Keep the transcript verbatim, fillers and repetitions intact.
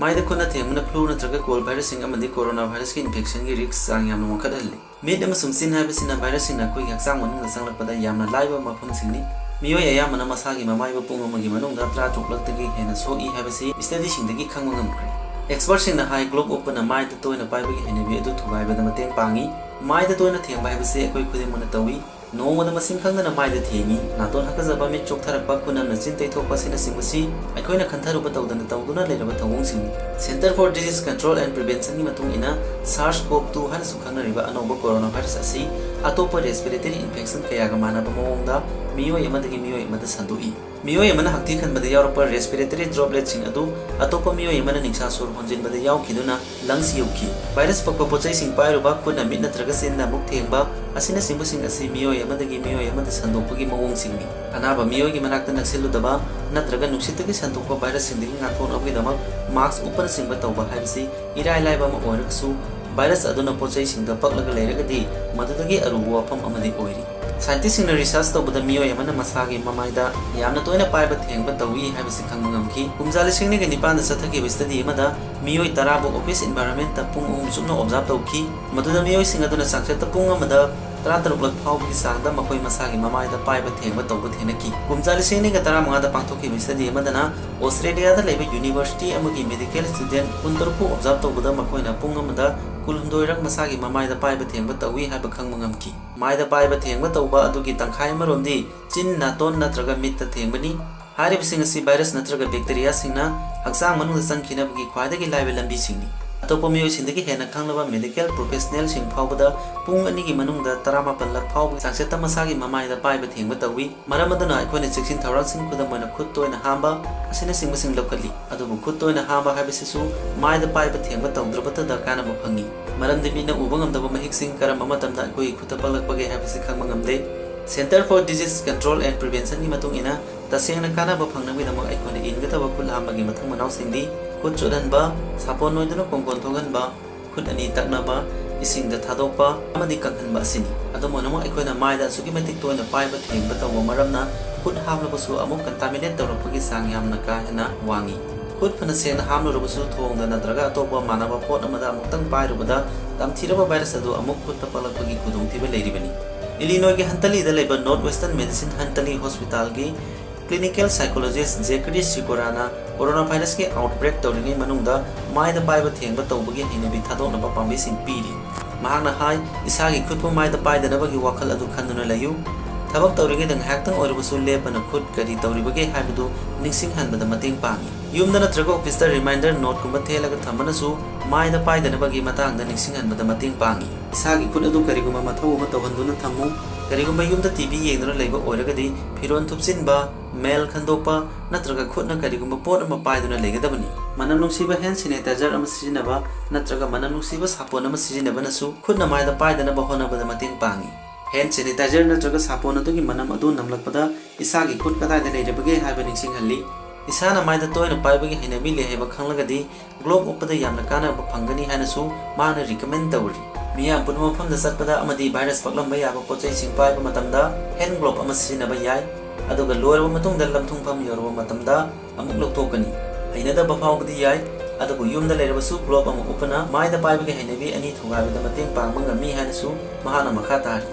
ꯃꯥꯏꯗ ꯈꯨꯠꯅ ꯊꯦꯡꯕꯅ flu ꯅꯠꯇ꯭ꯔꯒ cold virusꯁꯤꯡ ꯑꯃꯗꯤ coronavirusꯀꯤ infectionꯒꯤ risk ꯆꯥꯡ ꯌꯥꯝꯅ ꯋꯥꯡꯈꯠꯍꯜꯂꯤ꯫ ꯃꯤꯠ ꯑꯃꯁꯨꯡ ꯆꯤꯟ ꯍꯥꯏꯕꯁꯤꯅ virusꯁꯤꯡꯅ ꯑꯩꯈꯣꯏꯒꯤ ꯍꯛꯆꯥꯡ ꯃꯅꯨꯡꯗ ꯆꯪꯂꯛꯄꯗ ꯌꯥꯝꯅ ꯂꯥꯏꯕ ꯃꯐꯝꯁꯤꯡꯅꯤ꯫ ꯃꯤꯑꯣꯏ ꯑꯌꯥꯝꯕꯅ ꯃꯁꯥꯒꯤ ꯃꯃꯥꯏꯕꯨ ꯄꯨꯡ ꯑꯃꯒꯤ ꯃꯅꯨꯡꯗ ꯇꯔꯥ ꯇꯔꯨꯛꯂꯛꯇꯒꯤ ꯍꯦꯟꯅ ꯁꯣꯛꯏ ꯍꯥꯏꯕꯁꯤ studyꯁꯤꯡꯗꯒꯤ ꯈꯪꯕ ꯉꯝꯈ꯭ꯔꯦ꯫ Expertꯁꯤꯡꯅ ꯍꯥꯏ, glove ꯎꯞꯄꯅ ꯃꯥꯏꯗ ꯇꯣꯏꯅ ꯄꯥꯏꯕꯒꯤ ꯍꯩꯅꯕꯤ ꯑꯗꯨ ꯊꯨꯒꯥꯏꯕꯗ ꯃꯇꯦꯡ ꯄꯥꯡꯏ꯫ ꯃꯥꯏꯗ ꯇꯣꯏꯅ ꯊꯦꯡꯕ ꯍꯥꯏꯕꯁꯤ ꯑꯩꯈꯣꯏ ꯈꯨꯗꯤꯡꯃꯛꯅ ꯇꯧꯏ꯫ ꯅꯣꯡꯃꯗ ꯃꯁꯤꯡ ꯈꯪꯗꯅ ꯃꯥꯏꯗ ꯊꯦꯡꯏ, ꯅꯥꯇꯣꯟ ꯍꯥꯀꯠꯖꯕ, ꯃꯤꯠ ꯆꯣꯛꯊꯔꯛꯄ, ꯈꯨꯠ ꯅꯝꯅ ꯆꯤꯟ ꯇꯩꯊꯣꯛꯄ ꯑꯁꯤꯅꯆꯤꯡꯕꯁꯤ ꯑꯩꯈꯣꯏꯅ ꯈꯟꯊꯔꯨꯕ ꯇꯧꯗꯅ ꯇꯧꯗꯨꯅ ꯂꯩꯔꯕ ꯊꯧꯑꯣꯡꯁꯤꯡꯅꯤ꯫ Centre for Disease Control and Preventionꯒꯤ ꯃꯇꯨꯡ ꯏꯟꯅ, SARS-CoV-two ꯍꯥꯏꯅꯁꯨ ꯈꯪꯅꯔꯤꯕ ꯑꯅꯧꯕ coronavirus ꯑꯁꯤ ꯑꯇꯣꯞꯄ respiratory infection ꯀꯌꯥꯒ ꯃꯥꯟꯅꯕ ꯃꯑꯣꯡꯗ ꯃꯤꯑꯣꯏ ꯑꯃꯗꯒꯤ ꯃꯤꯑꯣꯏ ꯑꯃꯗ ꯁꯟꯗꯣꯛꯏ꯫ ꯃꯤꯑꯣꯏ ꯑꯃꯅ ꯍꯛꯊꯤ ꯈꯟꯕꯗ ꯌꯥꯎꯔꯛꯄ respiratory dropletꯁꯤꯡ ꯑꯗꯨ ꯑꯇꯣꯞꯄ ꯃꯤꯑꯣꯏ ꯑꯃꯅ ꯅꯤꯡꯁꯥ ꯁꯣꯔ ꯍꯣꯟꯖꯤꯟꯕꯗ ꯌꯥꯎꯈꯤꯗꯨꯅ lungs ꯌꯧꯈꯤ꯫ Virus ꯄꯛꯄ ꯄꯣꯠꯆꯩꯁꯤꯡ ꯄꯥꯏꯔꯨꯕ, ꯈꯨꯠꯅ, ꯃꯤꯠ ꯅꯠꯇ꯭ꯔꯒ ꯆꯤꯟꯅ ꯑꯃꯨꯛ ꯊꯦꯡꯕ ꯑꯁꯤꯅꯆꯤꯡꯕꯁꯤꯡ ꯑꯁꯤ ꯃꯤꯑꯣꯏ ꯑꯃꯗꯒꯤ ꯃꯤꯑꯣꯏ ꯑꯃꯗ ꯁꯟꯗꯣꯛꯄꯒꯤ ꯃꯑꯣꯡꯁꯤꯡꯅꯤ꯫ ꯑꯅꯥꯕ ꯃꯤꯑꯣꯏꯒꯤ ꯃꯅꯥꯛꯇ ꯅꯛꯁꯤꯜꯂꯨꯗꯕ ꯅꯠꯇ꯭ꯔꯒ ꯅꯨꯡꯁꯤꯠꯇꯒꯤ ꯁꯟꯗꯣꯛꯄ virusꯁꯤꯡꯗꯒꯤ ꯉꯥꯛꯊꯣꯛꯅꯕꯒꯤꯗꯃꯛ mask ꯎꯞꯄꯅꯆꯤꯡꯕ ꯇꯧꯕ ꯍꯥꯏꯕꯁꯤ ꯏꯔꯥꯏ ꯂꯥꯏꯕ ꯑꯃ ꯑꯣꯏꯔꯒꯁꯨ, virus ꯑꯗꯨꯅ ꯄꯣꯠꯆꯩꯁꯤꯡꯗ ꯄꯛꯂꯒ ꯂꯩꯔꯒꯗꯤ ꯃꯗꯨꯗꯒꯤ ꯑꯔꯨꯕ ꯋꯥꯐꯝ ꯑꯃꯗꯤ ꯑꯣꯏꯔꯤ꯫ Scientistꯁꯤꯡꯅ research ꯇꯧꯕꯗ ꯃꯤꯑꯣꯏ ꯑꯃꯅ ꯃꯁꯥꯒꯤ ꯃꯃꯥꯏꯗ ꯌꯥꯝꯅ ꯇꯣꯏꯅ ꯄꯥꯏꯕ ꯊꯦꯡꯕ ꯇꯧꯏ ꯍꯥꯏꯕꯁꯤ ꯈꯪꯕ ꯉꯝꯈꯤ꯫ ꯀꯨꯝꯖꯥ ꯂꯤꯁꯤꯡ ꯑꯅꯤꯒ ꯅꯤꯄꯥꯟꯗ ꯆꯠꯊꯈꯤꯕ study ꯑꯃꯗ ꯃꯤꯑꯣꯏ ꯇꯔꯥꯕꯨ office environmentꯇ ꯄꯨꯡ ꯑꯍꯨꯝ ꯆꯨꯞꯅ observe ꯇꯧꯈꯤ꯫ ꯃꯗꯨꯗ ꯃꯤꯑꯣꯏꯁꯤꯡ ꯑꯗꯨꯅ ꯆꯥꯡꯆꯠꯇ ꯄꯨꯡ ꯑꯃꯗ ꯇꯔꯥ ꯇꯔꯨꯛꯂꯛ ꯐꯥꯎꯕꯒꯤ ꯆꯥꯡꯗ ꯃꯈꯣꯏ ꯃꯁꯥꯒꯤ ꯃꯃꯥꯏꯗ ꯄꯥꯏꯕ ꯊꯦꯡꯕ ꯇꯧꯕ ꯊꯦꯡꯅꯈꯤ꯫ ꯀꯨꯝꯖꯥ ꯂꯤꯁꯤꯡ ꯑꯅꯤꯒ ꯇꯔꯥꯃꯉꯥꯗ ꯄꯥꯡꯊꯣꯛꯈꯤꯕ study ꯑꯃꯗꯅ Australiaꯗ ꯂꯩꯕ university ꯑꯃꯒꯤ medical student ꯀꯨꯟꯇꯔꯨꯛꯄꯨ observe ꯇꯧꯕꯗ ꯃꯈꯣꯏꯅ ꯄꯨꯡ ꯑꯃꯗ ꯀꯨꯟꯍꯨꯝꯗꯣꯏꯔꯛ ꯃꯁꯥꯒꯤ ꯃꯃꯥꯏꯗ ꯄꯥꯏꯕ ꯊꯦꯡꯕ ꯇꯧꯏ ꯍꯥꯏꯕ ꯈꯪꯕ ꯉꯝꯈꯤ꯫ ꯃꯥꯏꯗ ꯄꯥꯏꯕ ꯊꯦꯡꯕ ꯇꯧꯕ ꯑꯗꯨꯒꯤ ꯇꯪꯈꯥꯏ ꯑꯃꯔꯣꯝꯗꯤ ꯆꯤꯟ, ꯅꯥꯇꯣꯟ ꯅꯠꯇ꯭ꯔꯒ ꯃꯤꯠꯇ ꯊꯦꯡꯕꯅꯤ꯫ ꯍꯥꯏꯔꯤꯕꯁꯤꯡ ꯑꯁꯤ virus ꯅꯠꯇ꯭ꯔꯒ bacteriaꯁꯤꯡꯅ ꯍꯛꯆꯥꯡ ꯃꯅꯨꯡꯗ ꯆꯪꯈꯤꯅꯕꯒꯤ ꯈ꯭ꯋꯥꯏꯗꯒꯤ ꯂꯥꯏꯕ ꯂꯝꯕꯤꯁꯤꯡꯅꯤ꯫ ꯑꯇꯣꯞꯄ ꯃꯤꯑꯣꯏꯁꯤꯡꯗꯒꯤ ꯍꯦꯟꯅ ꯈꯪꯂꯕ medical professionalꯁꯤꯡ ꯐꯥꯎꯕꯗ ꯄꯨꯡ ꯑꯅꯤꯒꯤ ꯃꯅꯨꯡꯗ ꯇꯔꯥꯃꯥꯄꯜꯂꯛ ꯐꯥꯎꯕ ꯆꯥꯡꯆꯠꯇ ꯃꯁꯥꯒꯤ ꯃꯃꯥꯏꯗ ꯄꯥꯏꯕ ꯊꯦꯡꯕ ꯇꯧꯏ꯫ ꯃꯔꯝ ꯑꯗꯨꯅ ꯑꯩꯈꯣꯏꯅ ꯆꯦꯛꯁꯤꯟ ꯊꯧꯔꯥꯡꯁꯤꯡ, ꯈꯨꯗꯝ ꯑꯣꯏꯅ ꯈꯨꯠ ꯇꯣꯏꯅ ꯍꯥꯝꯕ ꯑꯁꯤꯅꯆꯤꯡꯕꯁꯤꯡ ꯂꯧꯈꯠꯂꯤ꯫ ꯑꯗꯨꯕꯨ ꯈꯨꯠ ꯇꯣꯏꯅ ꯍꯥꯝꯕ ꯍꯥꯏꯕꯁꯤꯁꯨ ꯃꯥꯏꯗ ꯄꯥꯏꯕ ꯊꯦꯡꯕ ꯇꯧꯗ꯭ꯔꯕꯇꯗ ꯀꯥꯟꯅꯕ ꯐꯪꯏ꯫ ꯃꯔꯝꯗꯤ ꯃꯤꯠꯅ ꯎꯕ ꯉꯝꯗꯕ ꯃꯍꯤꯛꯁꯤꯡ ꯀꯔꯝꯕ ꯃꯇꯝꯗ ꯑꯩꯈꯣꯏꯒꯤ ꯈꯨꯠꯇ ꯄꯛꯂꯛꯄꯒꯦ ꯍꯥꯏꯕꯁꯤ ꯈꯪꯕ ꯉꯝꯗꯦ꯫ Centre for Disease Control and Preventionꯒꯤ ꯃꯇꯨꯡ ꯏꯟꯅ, ꯇꯁꯦꯡꯅ ꯀꯥꯟꯅꯕ ꯐꯪꯅꯕꯒꯤꯗꯃꯛ ꯑꯩꯈꯣꯏꯅ ꯏꯟꯒꯗꯕ ꯈꯨꯠ ꯍꯥꯝꯕꯒꯤ ꯃꯊꯧ ꯃꯅꯥꯎꯁꯤꯡꯗꯤ ꯈꯨꯠ ꯆꯣꯠꯍꯟꯕ, ꯁꯥꯄꯣꯟ ꯅꯣꯏꯗꯨꯅ ꯀꯣꯡꯒꯣꯟ ꯊꯣꯛꯍꯟꯕ, ꯈꯨꯠ ꯑꯅꯤ ꯇꯛꯅꯕ, ꯏꯁꯤꯡꯗ ꯊꯥꯗꯣꯛꯄ ꯑꯃꯗꯤ ꯀꯪꯍꯟꯕ ꯑꯁꯤꯅꯤ꯫ ꯑꯗꯨꯝ ꯑꯣꯏꯅꯃꯛ, ꯑꯩꯈꯣꯏꯅ ꯃꯥꯏꯗ ꯑꯁꯨꯛꯀꯤ ꯃꯇꯤꯛ ꯇꯣꯏꯅ ꯄꯥꯏꯕ ꯊꯦꯡꯕ ꯇꯧꯕ ꯃꯔꯝꯅ ꯈꯨꯠ ꯍꯥꯝꯂꯕꯁꯨ ꯑꯃꯨꯛ contaminate ꯇꯧꯔꯛꯄꯒꯤ ꯆꯥꯡ ꯌꯥꯝꯅ ꯀꯥ ꯍꯦꯟꯅ ꯋꯥꯡꯏ꯫ ꯈꯨꯠ ꯐꯅ ꯁꯦꯡꯅ ꯍꯥꯝꯂꯨꯔꯕꯁꯨ, ꯊꯣꯡꯗ ꯅꯠꯇ꯭ꯔꯒ ꯑꯇꯣꯞꯄ ꯃꯥꯟꯅꯕ ꯄꯣꯠ ꯑꯃꯗ ꯑꯃꯨꯛꯇꯪ ꯄꯥꯏꯔꯨꯕꯗ ꯇꯝꯊꯤꯔꯕ ꯚꯥꯏꯔꯁ ꯑꯗꯨ ꯑꯃꯨꯛ ꯈꯨꯠꯇ ꯄꯛꯂꯛꯄꯒꯤ ꯈꯨꯗꯣꯡꯊꯤꯕ ꯂꯩꯔꯤꯕꯅꯤ꯫ ꯏꯂꯤꯅꯣꯏꯒꯤ ꯍꯟꯇꯂꯤꯗ ꯂꯩꯕ North Western Medicine Huntly Hospitalꯒꯤ clinical psychologist Zachary Sikora ꯅ corona virusꯀꯤ outbreak ꯇꯧꯔꯤꯉꯩ ꯃꯅꯨꯡꯗ ꯃꯥꯏꯗ ꯄꯥꯏꯕ ꯊꯦꯡꯕ ꯇꯧꯕꯒꯤ ꯍꯩꯅꯕꯤ ꯊꯥꯗꯣꯛꯅꯕ ꯄꯥꯝꯕꯩꯁꯤꯡ ꯄꯤꯔꯤ꯫ ꯃꯍꯥꯛꯅ ꯍꯥꯏ, ꯏꯁꯥꯒꯤ ꯈꯨꯠꯄꯨ ꯃꯥꯏꯗ ꯄꯥꯏꯗꯅꯕꯒꯤ ꯋꯥꯈꯜ ꯑꯗꯨ ꯈꯟꯗꯨꯅ ꯂꯩꯌꯨ꯫ ꯊꯕꯛ ꯇꯧꯔꯤꯉꯩꯗ ꯉꯥꯏꯍꯥꯛꯇꯪ ꯑꯣꯏꯔꯕꯁꯨ ꯂꯦꯞꯄꯅ ꯈꯨꯠ ꯀꯔꯤ ꯇꯧꯔꯤꯕꯒꯦ ꯍꯥꯏꯕꯗꯨ ꯅꯤꯡꯁꯤꯡꯍꯟꯕꯗ ꯃꯇꯦꯡ ꯄꯥꯡꯏ꯫ ꯌꯨꯝꯗ ꯅꯠꯇ꯭ꯔꯒ officeꯇ reminder noteꯀꯨꯝꯕ ꯊꯦꯠꯂꯒ ꯊꯝꯕꯅꯁꯨ ꯃꯥꯏꯗ ꯄꯥꯏꯗꯅꯕꯒꯤ ꯃꯇꯥꯡꯗ ꯅꯤꯡꯁꯤꯡꯍꯟꯕꯗ ꯃꯇꯦꯡ ꯄꯥꯡꯏ꯫ ꯏꯁꯥꯒꯤ ꯈꯨꯠ ꯑꯗꯨ ꯀꯔꯤꯒꯨꯝꯕ ꯃꯊꯧ ꯑꯃ ꯇꯧꯍꯟꯗꯨꯅ ꯊꯝꯃꯨ꯫ ꯀꯔꯤꯒꯨꯝꯕ ꯌꯨꯝꯗ TV ꯌꯦꯡꯗꯨꯅ ꯂꯩꯕ ꯑꯣꯏꯔꯒꯗꯤ, ꯐꯤꯔꯣꯜ ꯊꯨꯞꯆꯤꯟꯕ, mail ꯈꯟꯗꯣꯛꯄ ꯅꯠꯇ꯭ꯔꯒ ꯈꯨꯠꯅ ꯀꯔꯤꯒꯨꯝꯕ ꯄꯣꯠ ꯑꯃ ꯄꯥꯏꯗꯨꯅ ꯂꯩꯒꯗꯕꯅꯤ꯫ ꯃꯅꯝ ꯅꯨꯡꯁꯤꯕ hand sanitizer ꯑꯃ ꯁꯤꯖꯤꯟꯅꯕ ꯅꯠꯇ꯭ꯔꯒ ꯃꯅꯝ ꯅꯨꯡꯁꯤꯕ ꯁꯥꯄꯣꯟ ꯑꯃ ꯁꯤꯖꯤꯟꯅꯕꯅꯁꯨ ꯈꯨꯠꯅ ꯃꯥꯏꯗ ꯄꯥꯏꯗꯅꯕ ꯍꯣꯠꯅꯕꯗ ꯃꯇꯦꯡ ꯄꯥꯡꯏ꯫ Hand sanitizer ꯅꯠꯇ꯭ꯔꯒ ꯁꯥꯄꯣꯟ ꯑꯗꯨꯒꯤ ꯃꯅꯝ ꯑꯗꯨ ꯅꯝꯂꯛꯄꯗ ꯏꯁꯥꯒꯤ ꯈꯨꯠ ꯀꯗꯥꯏꯗ ꯂꯩꯔꯤꯕꯒꯦ ꯍꯥꯏꯕ ꯅꯤꯡꯁꯤꯡꯍꯜꯂꯤ꯫ ꯏꯁꯥꯅ ꯃꯥꯏꯗ ꯇꯣꯏꯅ ꯄꯥꯏꯕꯒꯤ ꯍꯩꯅꯕꯤ ꯂꯩ ꯍꯥꯏꯕ ꯈꯪꯂꯒꯗꯤ, glove ꯎꯞꯄꯗ ꯌꯥꯝꯅ ꯀꯥꯟꯅꯕ ꯐꯪꯒꯅꯤ ꯍꯥꯏꯅꯁꯨ ꯃꯥꯅ recommend ꯇꯧꯔꯤ꯫ ꯃꯤꯌꯥꯝ ꯄꯨꯟꯕ ꯃꯐꯝꯗ ꯆꯠꯄꯗ ꯑꯃꯗꯤ virus ꯄꯛꯂꯝꯕ ꯌꯥꯕ ꯄꯣꯠꯆꯩꯁꯤꯡ ꯄꯥꯏꯕ ꯃꯇꯝꯗ hand glove ꯑꯃ ꯁꯤꯖꯤꯟꯅꯕ ꯌꯥꯏ, ꯑꯗꯨꯒ ꯂꯣꯏꯔꯕ ꯃꯇꯨꯡꯗ ꯂꯝꯊꯨꯡꯐꯝ ꯌꯧꯔꯕ ꯃꯇꯝꯗ ꯑꯃꯨꯛ ꯂꯧꯊꯣꯛꯀꯅꯤ꯫ ꯍꯩꯅꯗꯕ ꯐꯥꯎꯕꯗꯤ ꯌꯥꯏ, ꯑꯗꯨꯕꯨ ꯌꯨꯝꯗ ꯂꯩꯔꯕꯁꯨ glove ꯑꯃ ꯎꯞꯄꯅ ꯃꯥꯏꯗ ꯄꯥꯏꯕꯒꯤ ꯍꯩꯅꯕꯤ ꯑꯅꯤ ꯊꯨꯒꯥꯏꯕꯗ ꯃꯇꯦꯡ ꯄꯥꯡꯕ ꯉꯝꯃꯤ ꯍꯥꯏꯅꯁꯨ ꯃꯍꯥꯛꯅ ꯃꯈꯥ ꯇꯥꯔꯤ꯫